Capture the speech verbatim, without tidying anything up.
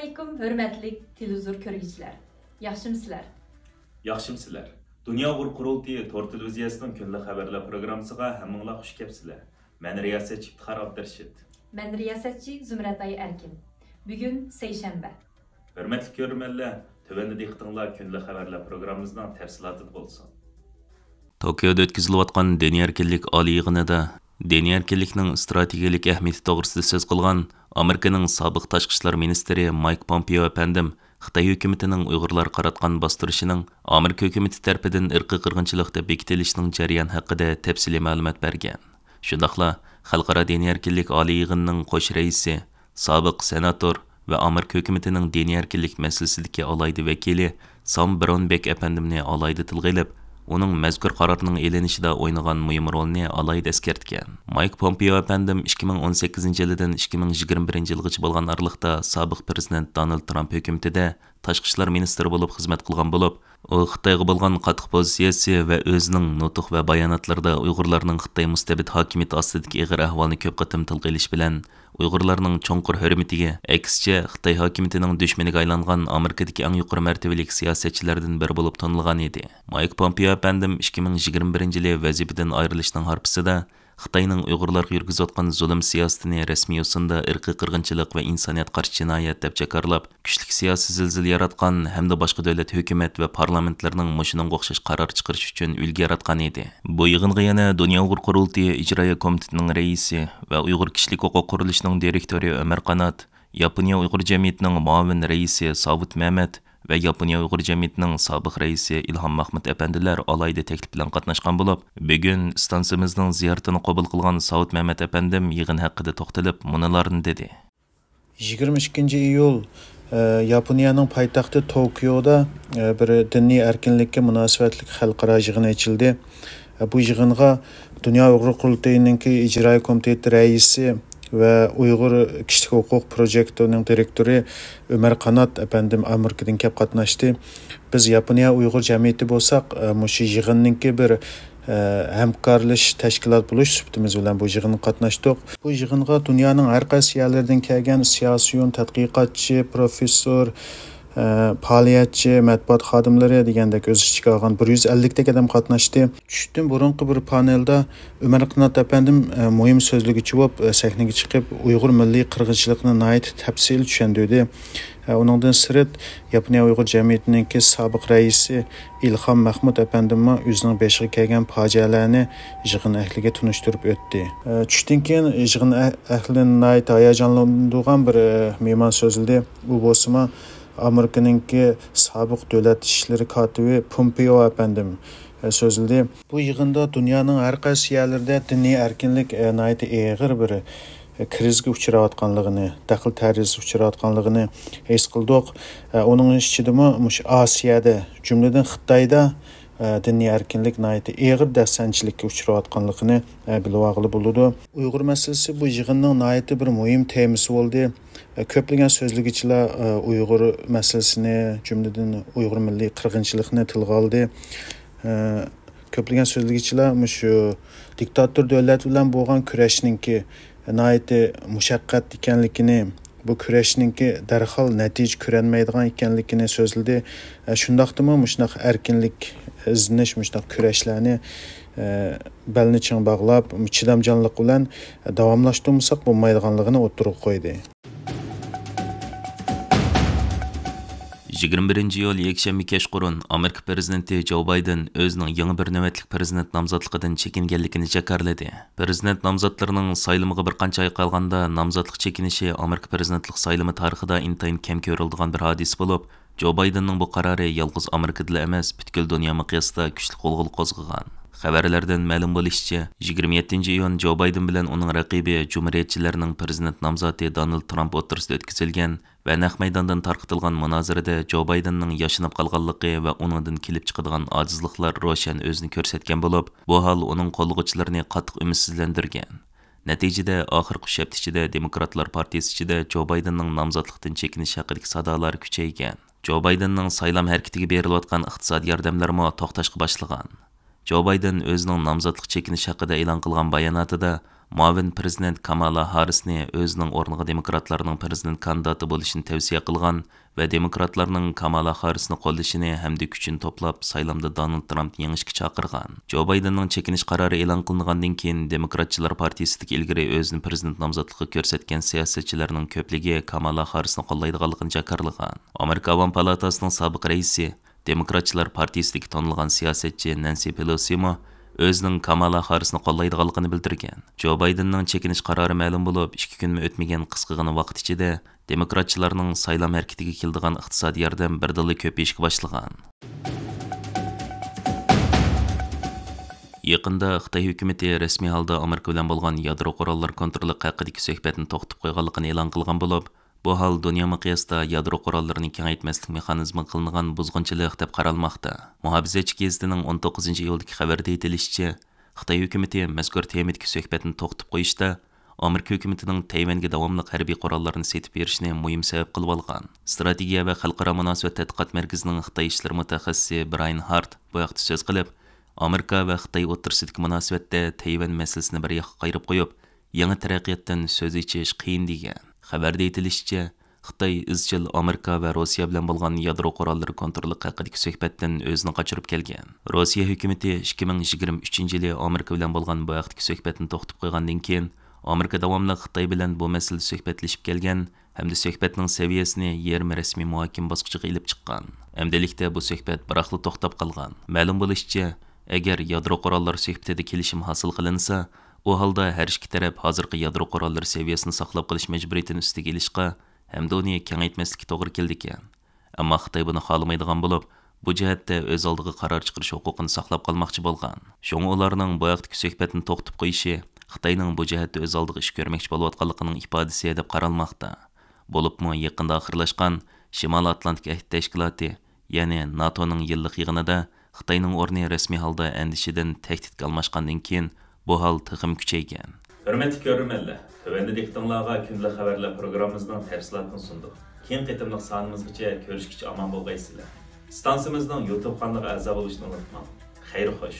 ئەلەيكۇم، ھۆرمەتلىك تېلېۋىزور كۆرگۈچىلەر. ياخشىمۇسىلەر؟ ياخشىمۇسىلەر؟ دۇنيا ئۇيغۇر قۇرۇلتىيى تور تېلېۋىزىيەسىنىڭ كۈندىلىك خەۋەرلەر پروگراممىسىغا ھەممىڭلار خۇش كەپسىلەر. مەن رىياسەتچى ئىپتىخار ئابدۇرېشىت. مەن رىياسەتچى زۇمرەتئاي ئەركىن. بۈگۈن سەيشەنبە. ھۆرمەتلىك كۆرۈرمەنلەر، تۆۋەندە دىققىتىڭلار كۈندىلىك خەۋەرلەر پروگراممىمىزنىڭ تەپسىلاتىدا بولسۇن. توكيودا ئۆتكۈزۈلۈۋاتقان دىنىي ئەركىنلىك ئالىي يىغىنىدا دىنىي ئەركىنلىكنىڭ ئىستراتېگىيەلىك ئەھمىيىتى توغرىسىدا سۆز قىلغان ئامېرىكىنىڭ سابىق تاشقى ئىشلار مىنىستىرى مايك پومپېئو ئەپەندىم خىتاي ھۆكۈمىتىنىڭ ئۇيغۇرلارغا قاراتقان باستۇرۇشىنىڭ ئامېرىكا ھۆكۈمىتى تەرىپىدىن ئىرقىي قىرغىنچىلىق دەپ بېكىتىلىشىنىڭ جەريانى ھەققىدە تەپسىلىي مەلۇمات بەرگەن. شۇنداقلا خەلقئارا دىنىي ئەركىنلىك ئالىي يىغىنىنىڭ قوش رەئىسى، سابىق سېناتور ۋە ئامېرىكا ھۆكۈمىتىنىڭ دىنىي ئەركىنلىك مەسىلىسىدىكى ئالاھىدە ۋەكىلى سام برونبېك ئەپەندىمنى ئالاھىدە تىلغا ئېلىپ، ئۇنىڭ مەزكۇر قارارنىڭ ئېلىنىشىدا ئوينىغان مۇھىم رولىنى ئالاھىدە ئەسكەرتكەن. مايك پومپېئو ئەپەندىم ئىككى مىڭ ئون سەككىزىنچى يىلىدىن ئىككى مىڭ يىگىرمە بىرىنچى يىلغىچە بولغان ئارىلىقتا سابىق پىرېزىدېنت دونالد ترامپ ھۆكۈمىتىدە تاشقى ئىشلار مىنىستىرى بولۇپ خىزمەت قىلغان بولۇپ، ئۇ خىتايغا بولغان قاتتىق پوزىتسىيەسى ۋە ئۆزىنىڭ نۇتۇق ۋە باياناتلىرىدا ئۇيغۇرلارنىڭ خىتاي مۇستەبىت ھاكىمىيىتى ئاستىدىكى ئېغىر ئەھۋالنى كۆپ قېتىم تىلغا ئېلىشى بىلەن، ئۇيغۇرلارنىڭ چوڭقۇر ھۆرمىتىگە، ئەكسىچە، خىتاي ھاكىمىيىتىنىڭ دۈشمىنىگە ئايلانغان ئامېرىكىدىكى ئەڭ يۇقىرى مەرتىۋىلىك سىياسەتچىلەردىن بىرى بولۇپ تونۇلغان ئىدى. مايك پومپېئو ئەپەندىم ئىككى مىڭ يىگىرمە بىرىنچى يىلى ۋەزىپىدىن ئايرىلىشنىڭ ھارپىسىدا، خىتاينىڭ ئۇيغۇرلارغا يۈرگۈزۈۋاتقان زۇلۇم سىياسىتىنى رەسمىي يوسۇندا ئىرقىي قىرغىنچىلىق ۋە ئىنسانىيەتقا قارشى جىنايەت دەپ جاكارلاپ، كۈچلۈك سىياسىي زىلزىلە ياراتقان ھەمدە باشقا دۆلەت ھۆكۈمەت ۋە پارلامېنتلىرىنىڭ مۇشۇنىڭغا ئوخشاش قارار چىقىرىشى ئۈچۈن ئۈلگە ياراتقان ئىدى. بۇ يىغىنغا يەنە دۇنيا ئۇيغۇر قۇرۇلتىيى ئىجرائىيە كومىتېتىنىڭ رەئىسى ۋە ئۇيغۇر كىشىلىك ھوقۇق قۇرۇلۇشىنىڭ دىرېكتورى ئۆمەر قانات، ياپونىيە ئۇيغۇر جەمئىيىتىنىڭ مۇئاۋىن رەئىسى ساۋۇت مەمەت ۋە ياپونىيە ئۇيغۇر جەمئىيىتىنىڭ سابىق رەئىسى ئىلھام مەھمۇت ئەپەندىلەر ئالاھىدە تەكلىپ بىلەن قاتناشقان بولۇپ، بۈگۈن ئىستانسىمىزنىڭ زىيارىتىنى قوبۇل قىلغان ساۋۇت مەمەت ئەپەندىم يىغىن ھەققىدە توختىلىپ، مۇنۇلارنى دېدى. يىگىرمە ئىككىنچى ئىيۇل، ئە، ياپونىيەنىڭ پايتەختى توكيودا، ئە، بىر دىنىي ئەركىنلىككە مۇناسىۋەتلىك خەلقئارا يىغىن ئېچىلدى. ئە، بۇ يىغىنغا دۇنيا ئۇيغۇر قۇرۇلتىيىنىڭكى ئىجرائىيە كومىتېتى رەئىسى ۋە ئۇيغۇر كىشىلىك ھوقۇق پروجېكتىنىڭ دىرېكتورى ئۆمەر قانات ئەپەندىم ئامېرىكىدىن كەپ قاتناشتى. بىز ياپونىيە ئۇيغۇر جەمئىيىتى بولساق، ئە، مۇشۇ يىغىننىڭكى بىر، ئە، ھەمكارلىشىش تەشكىلات بولۇش سۈپىتىمىز بىلەن بۇ يىغىنغا قاتناشتۇق. بۇ يىغىنغا دۇنيانىڭ ھەر قايسى يەرلىرىدىن كەلگەن سىياسىيون، تەتقىقاتچى، پروفېسسور، ئە، پائالىيەتچى، مەتبۇئات خادىملىرى دېگەندەك ئۆز ئىچىگە ئالغان بىر يۈز ئەللىكتەك ئادەم قاتناشتى. چۈشتىن بۇرۇنقى بىر پانېلدا ئۆمەر قانات ئەپەندىم، ئە، مۇھىم سۆزلىگۈچى بولۇپ، ئە، سەھنىگە چىقىپ، ئۇيغۇر مىللىي قىرغىنچىلىقىنى ناھايىتى تەپسىلىي چۈشەندۈردى. ئە، ئۇنىڭدىن سىرت، ياپونىيە ئۇيغۇر جەمئىيىتىنىڭكى سابىق رەئىسى ئىلھام مەھمۇت ئەپەندىممۇ ئۆزىنىڭ بېشىغا كەلگەن پاجىئەلەرنى يىغىن ئەھلىگە تونۇشتۇرۇپ ئۆتتى. ئە، چۈشتىن كېيىن يىغىن ئەھ-، ئەھلىنى ناھايىتى ھاياجانلاندۇرغان بىر، ئە، مېھمان سۆزلىدى. ئۇ بولسىمۇ ئامېرىكىنىڭكى سابىق دۆلەت ئىشلىرى كاتىپى پومپېئو ئەپەندىم، ئە، سۆزلىدى. بۇ يىغىندا دۇنيانىڭ ھەر قايسى يەرلىرىدە دىنىي ئەركىنلىك، ئە، ناھايىتى ئېغىر بىر، ئە، كىرىزىسكە ئۇچراۋاتقانلىقىنى، دەخلى تەرۇزىگە ئۇچراۋاتقانلىقىنى ھېس قىلدۇق. ئە، ئۇنىڭ ئىچىدىمۇ مۇشۇ ئاسىيادا، جۈملىدىن خىتايدا، ئە، دىنىي ئەركىنلىك ناھايىتى ئېغىر دەپسەندىچىلىككە ئۇچراۋاتقانلىقىنى، ئە، بىلىۋالغىلى بولىدۇ. ئۇيغۇر مەسىلىسى بۇ يىغىننىڭ ناھايىتى بىر مۇھىم تېمىسى بولدى. ئە، كۆپلىگەن سۆزلىگۈچىلەر، ئە، ئۇيغۇر مەسىلىسىنى، جۈملىدىن ئۇيغۇر مىللىي قىرغىنچىلىقىنى تىلغا ئالدى. ئە، كۆپلىگەن سۆزلىگۈچىلەر مۇشۇ دىكتاتور دۆلەت بىلەن بولغان كۈرەشنىڭكى ناھايىتى مۇشەققەت ئىكەنلىكىنى، بۇ كۈرەشنىڭكى دەرھال نەتىجە كۆرەلمەيدىغان ئىكەنلىكىنى سۆزلىدى. ئە، شۇنداقتىمۇ مۇشۇنداق ئەركىنلىك ئىزدىنىش، مۇشۇنداق كۈرەشلەرنى، ئە، بەلنى چىڭ باغلاپ، چىدامچانلىق بىلەن داۋاملاشتۇرمىساق بولمايدىغانلىقىنى ئوتتۇرىغا قويدى. يىگىرمە بىرىنچى ئىيۇل يەكشەنبە كەچقۇرۇن ئامېرىكا پىرېزىدېنتى جو بايدېن ئۆزىنىڭ يېڭى بىر نۆۋەتلىك پىرېزىدېنت نامزاتلىقىدىن چېكىنگەنلىكىنى جاكارلىدى. پىرېزىدېنت نامزاتلىرىنىڭ سايلىمىغا بىر قانچە ئاي قالغاندا نامزاتلىق چېكىنىشى ئامېرىكا پىرېزىدېنتلىق سايلىمى تارىخىدا ئىنتايىن كەم كۆرۈلىدىغان بىر ھادىسە بولۇپ، جو بايدېننىڭ بۇ قارارى يالغۇز ئامېرىكىدىلا ئەمەس، پۈتكۈل دۇنيا مىقياسىدا كۈچلۈك غۇلغۇلا قوزغىغان. خەۋەرلەردىن مەلۇم بولۇشىچە، يىگىرمە يەتتىنچى ئىيۇن جو بايدېن بىلەن ئۇنىڭ رەقىبى جۇمھۇرىيەتچىلەرنىڭ پىرېزىدېنت نامزاتى دونالد ترامپ ئوتتۇرىسىدا ئۆتكۈزۈلگەن ۋە نەق مەيداندىن تارقىتىلغان مۇنازىرىدە جو بايدېننىڭ ياشىنىپ قالغانلىقى ۋە ئۇنىڭدىن كېلىپ چىقىدىغان ئاجىزلىقلار روشەن ئۆزىنى كۆرسەتكەن بولۇپ، بۇ ھال ئۇنىڭ قوللىغۇچىلىرىنى قاتتىق ئۈمىدسىزلەندۈرگەن. نەتىجىدە، ئاخىرقى ئۈچ ھەپتە ئىچىدە دېموكراتلار پارتىيىسى ئىچىدە جو بايدېننىڭ نامزاتلىقتىن چېكىنىش ھەققىدىكى سادالار كۈچەيگەن. جو بايدېننىڭ سايلام ھەرىكىتىگە بېرىلىۋاتقان ئىقتىسادىي ياردەملەرمۇ توختاشقا باشلىغان. جو بايدېن ئۆزىنىڭ نامزاتلىق چېكىنىش ھەققىدە ئېلان قىلغان باياناتىدا، مۇئاۋىن پىرېزىدېنت كامالا ھاررىسنى ئۆزىنىڭ ئورنىغا دېموكراتلارنىڭ پىرېزىدېنت كاندىداتى بولۇشىنى تەۋسىيە قىلغان ۋە دېموكراتلارنىڭ كامالا ھاررىسنى قوللىشىنى ھەمدە كۈچىنى توپلاپ، سايلامدا دونالد ترامپنى يېڭىشكە چاقىرغان. جو بايدېننىڭ چېكىنىش قارارى ئېلان قىلىنغاندىن كېيىن، دېموكراتچىلار پارتىيىسىدىكى ئىلگىرى ئۆزىنى پىرېزىدېنت نامزاتلىقىغا كۆرسەتكەن سىياسەتچىلەرنىڭ كۆپلۈكى كامالا ھاررىسنى قوللايدىغانلىقىنى جاكارلىغان. ئامېرىكا ئاۋام پالاتاسىنىڭ سابىق رەئىسى، دېموكراتچىلار پارتىيىسىدىكى تونۇلغان سىياسەتچى نەنسى پېلوسىمۇ ئۆزىنىڭ كامالا ھاررىسنى قوللايدىغانلىقىنى بىلدۈرگەن. جو بايدېننىڭ چېكىنىش قارارى مەلۇم بولۇپ، ئىككى كۈنمۇ ئۆتمىگەن قىسقىغىنە ۋاقىت ئىچىدە دېموكراتچىلارنىڭ سايلام ھەرىكىتىگە كېلىدىغان ئىقتىسادىي ياردەم بىردىنلا كۆپىيىشكە باشلىغان. يېقىندا خىتاي ھۆكۈمىتى رەسمىي ھالدا ئامېرىكا بىلەن بولغان يادرو قوراللىرى كونتروللۇقى ھەققىدىكى سۆھبەتنى توختىتىپ قويغانلىقىنى ئېلان قىلغان بولۇپ، بۇ ھال دۇنيا مىقياسىدا يادرو قوراللىرىنى كېڭەيتمەسلىك مېخانىزمىغا قىلىنغان بۇزغۇنچىلىق دەپ قارالماقتا. مۇھاپىزەتچى گېزىتىنىڭ ئون توققۇزىنچى ئىيۇلدىكى خەۋىرىدە ئېيتىلىشىچە، خىتاي ھۆكۈمىتى مەزكۇر تېمىدىكى سۆھبەتنى توختىتىپ قويۇشتا، ئامېرىكا ھۆكۈمىتىنىڭ تەيۋەنگە داۋاملىق ھەربىي قوراللارنى سېتىپ بېرىشىنى مۇھىم سەۋەب قىلىۋالغان. ئىستراتېگىيە ۋە خەلقئارا مۇناسىۋەت تەتقىقات مەركىزىنىڭ خىتاي ئىشلىرى مۇتەخەسسىسى براين ھارت بۇ ھەقتە سۆز قىلىپ، ئامېرىكا ۋە خىتاي ئوتتۇرىسىدىكى مۇناسىۋەتتە تەيۋەن مەسىلىسىنى بىر ياققا قايرىپ قويۇپ، يېڭى تەرەققىياتتىن سۆز ئېچىش قىيىن، دېگەن. خەۋەردە ئېيتىلىشىچە، خىتاي ئىزچىل ئامېرىكا ۋە روسىيە بىلەن بولغان يادرو قوراللىرى كونتروللۇقى ھەققىدىكى سۆھبەتتىن ئۆزىنى قاچۇرۇپ كەلگەن. روسىيە ھۆكۈمىتى ئىككى مىڭ يىگىرمە ئۈچىنچى يىلى ئامېرىكا بىلەن بولغان بۇ ھەقتىكى سۆھبەتنى توختىتىپ قويغاندىن كېيىن، ئامېرىكا داۋاملىق خىتاي بىلەن بۇ مەسىلىدە سۆھبەتلىشىپ كەلگەن ھەمدە سۆھبەتنىڭ سەۋىيەسىنى يېرىم رەسمىي مۇھاكىمە باسقۇچىغا ئېلىپ چىققان. ئەمدىلىكتە بۇ سۆھبەت بىراقلا توختاپ قالغان. مەلۇم بولۇشىچە، ئەگەر يادرو قوراللىرى سۆھبىتىدە كېلىشىم ھاسىل قىلىنسا، ئۇ ھالدا ھەر ئىككى تەرەپ ھازىرقى يادرو قوراللىرى سەۋىيەسىنى ساقلاپ قېلىش مەجبۇرىيىتىنى ئۈستىگە ئېلىشقا ھەمدە ئۇنى كېڭەيتمەسلىككە توغرا كېلىدىكەن. ئەمما خىتاي بۇنى خالىمايدىغان بولۇپ، بۇ جەھەتتە ئۆز ئالدىغا قارار چىقىرىش ھوقۇقىنى ساقلاپ قالماقچى بولغان. شۇڭا ئۇلارنىڭ بۇ ھەقتىكى سۆھبەتنى توختىتىپ قويۇشى خىتاينىڭ بۇ جەھەتتە ئۆز ئالدىغا ئىش كۆرمەكچى بولۇۋاتقانلىقىنىڭ ئىپادىسى دەپ قارالماقتا. بولۇپمۇ يېقىندا ئاخىرلاشقان شىمالىي ئاتلانتىك ئەھدى تەشكىلاتى، يەنى ناتونىڭ يىللىق يىغىنىدا خىتاينىڭ ئورنى رەسمىي ھالدا ئەندىشىدىن تەھدىتكە ئالماشقاندىن كېيىن، بۇ ھال تېخىمۇ كۈچەيگەن. ھۆرمەتلىك كۆرۈرمەنلەر، تۆۋەندە دىققىتىڭلارغا كۈندىلىك خەۋەرلەر پروگراممىمىزنىڭ تەپسىلاتىنى سۇندۇق. كېيىنكى قېتىملىق سانىمىزغىچە كۆرۈشكىچە ئامان بولغايسىلەر. ئىستانسىمىزنىڭ يۇتۇب قانىلىغا ئەزا بولۇشنى ئۇنتۇماڭ. خەير خوش.